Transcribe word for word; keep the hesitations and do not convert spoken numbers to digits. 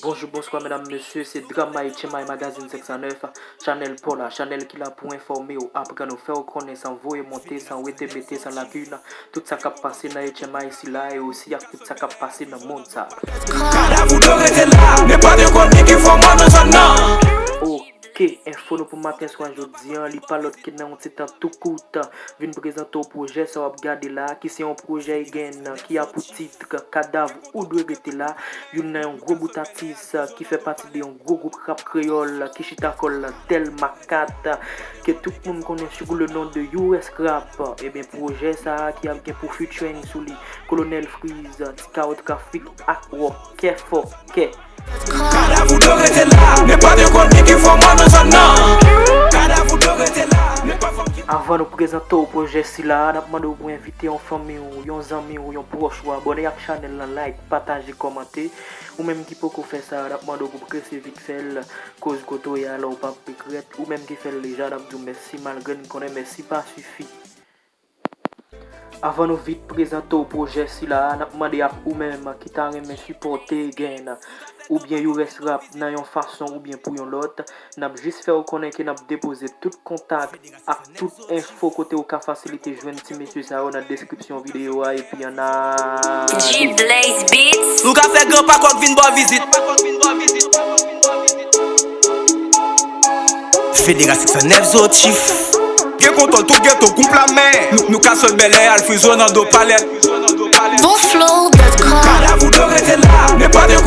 Bonjou, bonswa, medam, mesye, se Dram Ayisyen My Magazine senk san nèf, chanèl pa w la, chanèl ki la pou enfòme w, aprann ou, fè w konnen san voye monte, san wete mete, san lakin, tout sa k ap pase nan H M I sila e osi ak tout sa k ap pase nan mond sa. Kadav ou dwe rete la, men pa de konik ki fò mò nan zòn nan. Ok, enfo nou pou maten swa jodi an, li pa lòt ke nan yon ti tan tou kout, vin prezante w pwojè sa w ap gade la, ki se yon pwojè gen ki a pou tit Kadav ou dwe rete la, youn nan yon gwo bout atis ki fè pati de yon gwo gwoup rap kreyòl ki chita kò l Dèlma kat, ke tout moun konnen sou le non de U S Rap. Ebyen, pwojè sa a ki ap gen pou featuring sou li Kolonèl Freeze, Ti Kawo Trafik ak Wòkè Fòkè. Kadav ou dwe rete la, men pa de konik ki fò mò nan zòn nan. Kadav ou dwe rete la, men pa fòm ki Avan nou prezante w pwojè sila a, n ap mande w pou envite yon fanmi w, yon zanmi w, yon pwòch ou abòne ak chanèl lan, like, pataje, kòmante. Ou menm ki poko fè sa, n ap mande w pou prese vit fè l, koz kote w ye a la w p ap regrèt. Ou menm ki fè l deja, n ap di w mèsi, malgre n konnen mèsi pa sifi. Avan nou vit prezante w pwojè sila a, n ap mande ak ou menm ki ta renmen sipòte Gen oubyen U S Rap nan yon fason oubyen pou yon lòt, n ap jis fè w konnen ke n ap depoze tout kontak ak tout enfo kote w ka fasilite jwenn ti mesye sa yo nan deskripsyon videyo a, epi ann ale. G Blaze Beats. Nou ka fè Granpa Kòk vin ba w vizit. Federa senk san nèf Zo Chief. Gen kontwòl tout geto, gwoup lame. Nou, nou ka sot Bèlè, al Frizo nan do palèt. Bon flow dot com. Kadav ou dwe rete la, men pa de